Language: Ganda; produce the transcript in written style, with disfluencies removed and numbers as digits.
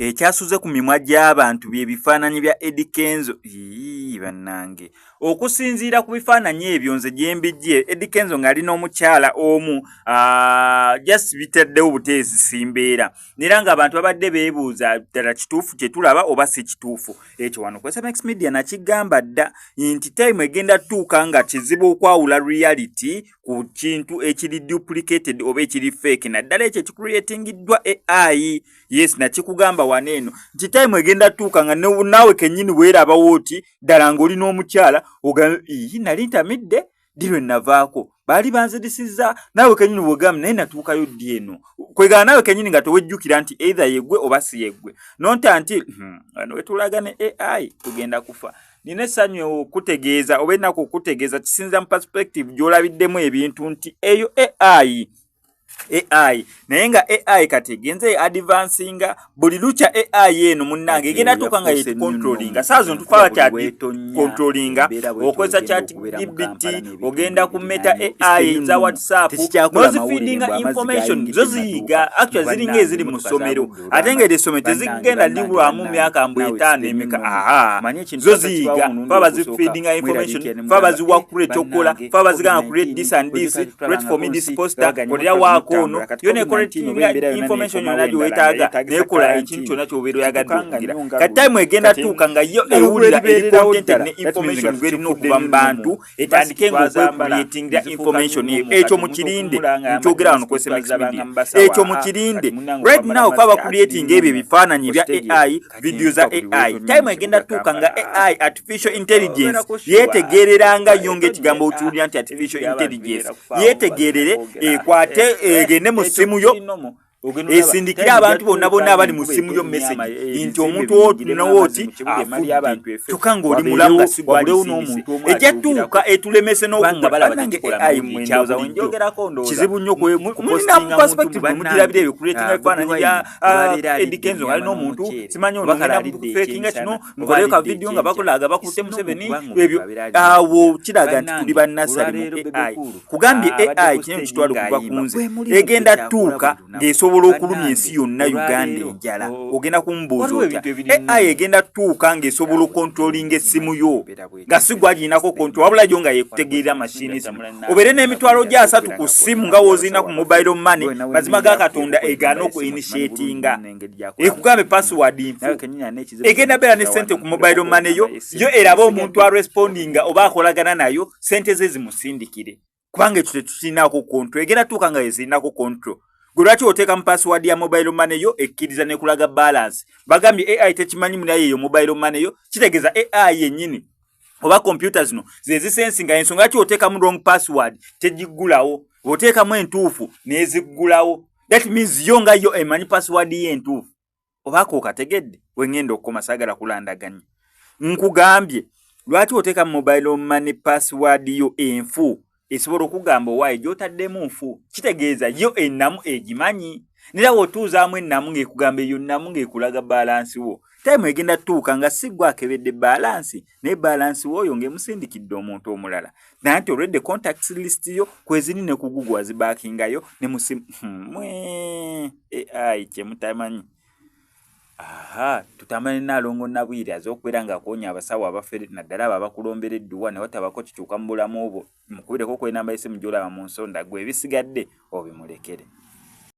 Ekyasuze ku mimwa gy'abantu bye bifaananyi bya Eddy Kenzo. Iyii bannange, okusinziira ku bifaananyi ebyo nze gye mbijje, Eddy Kenzo ng'ali n'omukyala omu, just bitaddewo buteezi simbeera, era ng'abantu babadde beebuuza ddala kituufu kye tulaba oba si kituufu. Ekyo wano ku SMX Media nakigamba dda nti time egenda tuuka nga kizibu okwawula reality ku kintu ekiri duplicated oba ekiri fake, naddala ekyo ekicreatingiddwa AI. Yes, nakikugamba wano eno nti time egenda tuuka nga naawe kennyini weerabawo oti ddala ng'oli n'omukyala, ogambe, "Iyi, nali ntamidde ddi lwe navaako? Baali banzirisizza." Naawe kennyini bwogamba, "Naye natuukayo ddi eno?" Kwegana naawe kennyini nga tewejjukira nti either yeggwe oba si yeggwe. Nonta nti wano wetulaga ne AI tugenda kufa. Nina essanyu okutegeeza oba ennaku okutegeeza, kisinza mu perspective gy'olabiddemu ebintu, nti eyo AI, AI, naye nga AI kati egenze advancinga buli lukya. AI eno munnange egenda tuuka nga yetucontrollinga. Saa zino tufa bakyacontrollinga okozesa Chat GPT, ogenda ku Meta AI za WhatsApp nozifeedinga information, zo ziyiga. Actually ziringa eziri mu ssomero, ate nga eryo essomero tezigenda libwamu myaka mbu 5 emeka. Aha, zo ziyiga, fa bazifeedinga information, fa baziwa create okkola, fa bazigamba, "Create this and this, create for me this poster," kolera waako ono yo necollectinga information yonna gyewetaaga, nekola ekintu kyonna kyobeera oyagadde okugira. Kati time egenda tuuka nga yo ewulira eri contented ne information gwerina okuva mu bantu, etandike nga okwecreatinga information eyo. Ekyo mukirinde, nkyogera wano ku SMX Media, ekyo mukirinde. Right now fa bacreating ebyo ebifaananyi bya AI, video za AI. Time egenda tuuka nga AI, artificial intelligence, yetegereranga yo ngaekigambo okiwulira nti artificial intelligence, yetegerere, ekwate, egende mu ssimu yo, esindikire abantu bonna bonna abali mu ssimu yo message nti omuntu nowooti afudde, kyokka ng'oli mulamu nga sigwabulewo n'omuntu omu. Ejja tuuka etulemese n'okubanange. AI mwendowooza wenjogerako kizibu nnyo mulina mu perspective mugirabira ebyo creatinga ebifaananyi bya Eddy Kenzo nga alina omuntu, simanyi ono ngenda fakinga kino, nkoleyo ka video nga bakolaga bakutte Museveni. Ebyo awo kiraga nti tuli bannasali mu AI. Kugambye AI kino kitwala okuva ku nze, egenda tuuka ng'esobola okulumya ensi yonna Uganda enjala. Ogenda kumbuuza otya? AI egenda tuuka ng'esobola okucontrollinga essimu yo nga si gwagirinako control, wabula yo nga yekutegeerera mashini zino, obeere n'emitwalo gya 30 ku ssimu nga woozirina ku mobile money. Mazima ga Katonda, egaana okuinitiatinga, ekugambe password nfu. Egenda beera ne sente ku mobile money yo, yo eraba omuntu arespondinga oba akolagana nayo, sente ze zimusindikire, kubanga ekyo tetukirinako control. Egenda tuuka nga yezirinako control. Gwe lwaki oteeka mu password ya mobile money yo, ekkiriza nekulaga balance? Bagambye AI tekimanyi munaye eyo mobile money yo. Kitegeeza AI yennyini oba kompyuta zino zezisensinga ensonga ki oteekamu wrong password tegiggulawo, oteekamu entuufu neziggulawo. That means yo nga yo emanyi password ye entuufu. Obaako okategedde wengenda okukoma, saagala kulandaganya. Nkugambye lwaki oteeka mu mobile money password yo enfu, esobola okugamba owaayo gy'otaddemu nfu. Kitegeeza yo ennamu egimanyi, nera bw'otuuzaamu ennamu ng'ekugamba eyo nnamu, ng'ekulaga balance wo. Time egenda tuuka nga si gwe akebedde balance, naye balance w'oyo ng'emusindikidde omuntu omulala, naye nti olwedde contacts list yo kweziri ne ku Google wazibackingayo ne musimu mwe. AI kyemutamanyi. Aha, tutambula ne Nnaalongo Nabwire az'okubeera ng'akoonya abasawo abafere, naddala abo abakulombera edduwa ne watabako kikyuka mu bulamu bwo. Mukubireko ku enamba y'essimu gy'olaba mu nsonda, gwe ebisigadde obimulekere.